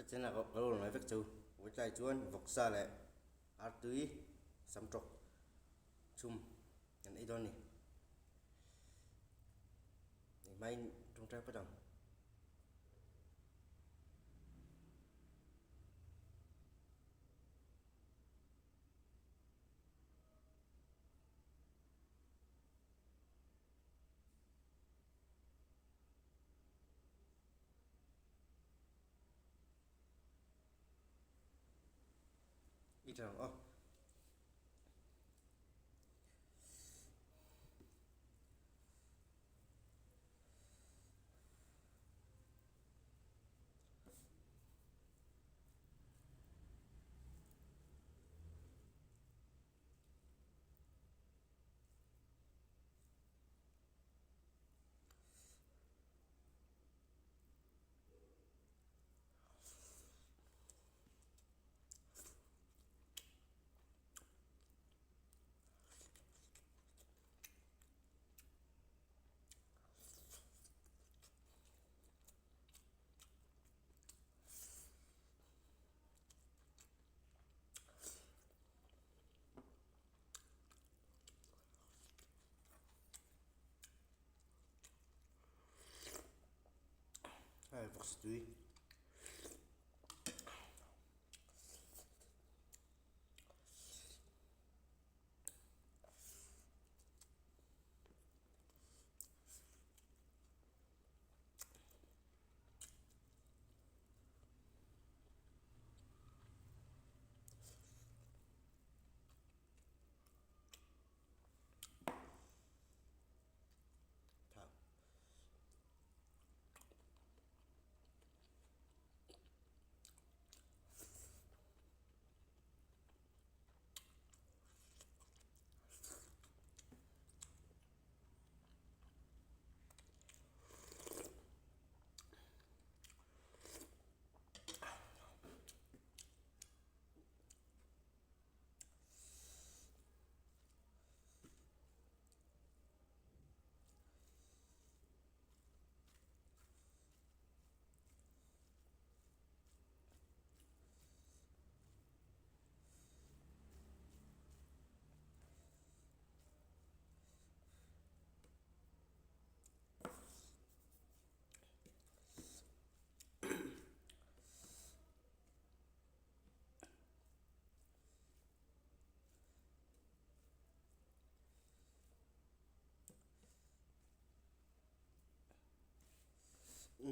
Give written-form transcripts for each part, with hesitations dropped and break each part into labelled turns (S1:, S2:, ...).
S1: channel ah ka lo rawn ngai vek cheu. Vawitlai chuan vawksa leh artui samtawk chhum kan ei dawn a ni. Hei hmain tawngtai phawt ang. I tha ang aw. Hei vawksa tui.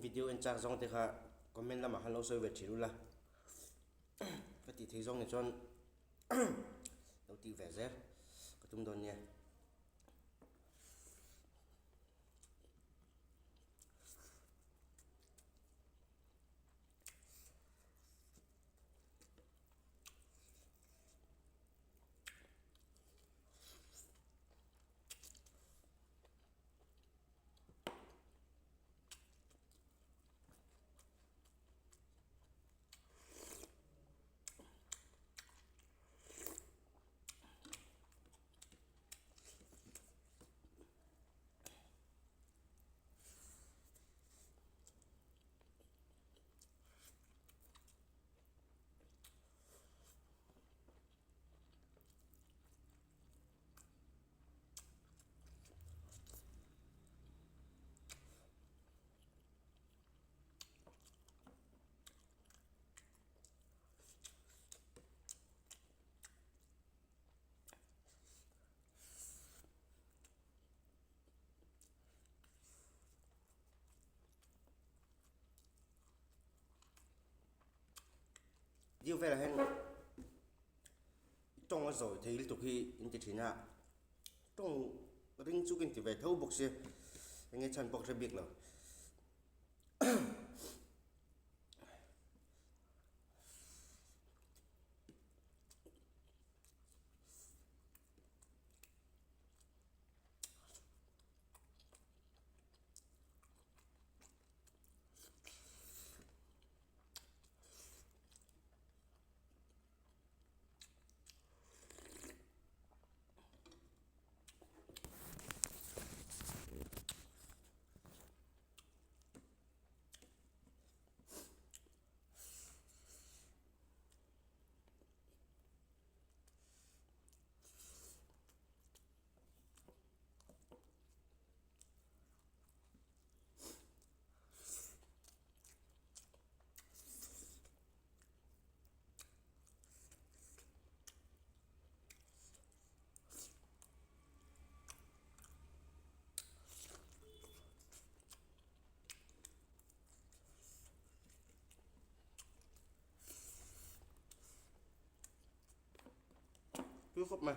S1: Video en chak zawng te kha comment lamah khan lo sawi ve thin ula ka tih theih zawng ni chuan lo tih ve zel ka tum dawn nia. Video velah hian tawng a zawi thei lutuk hi in ti thin a, tawng ring chu ka inti ve tho bawk sia enge chhan pawh ka hre bik lo. Tui khawp mai.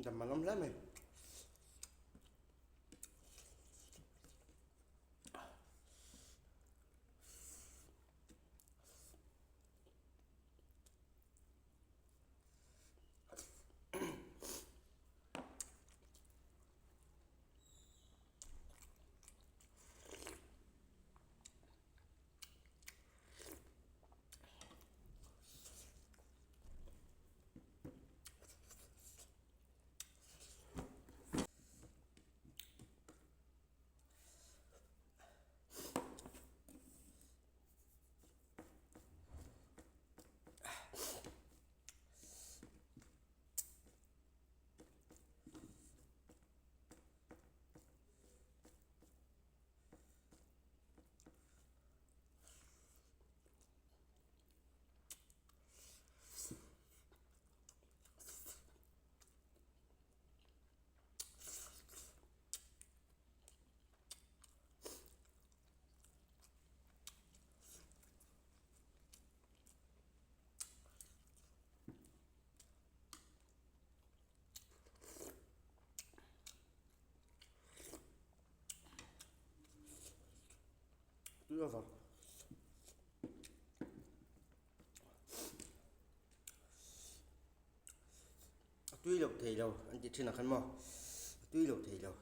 S1: Dam an awm hle mai. Tui avang. A tui loh thei lo an ti thin ah khan maw a tui loh thei lo.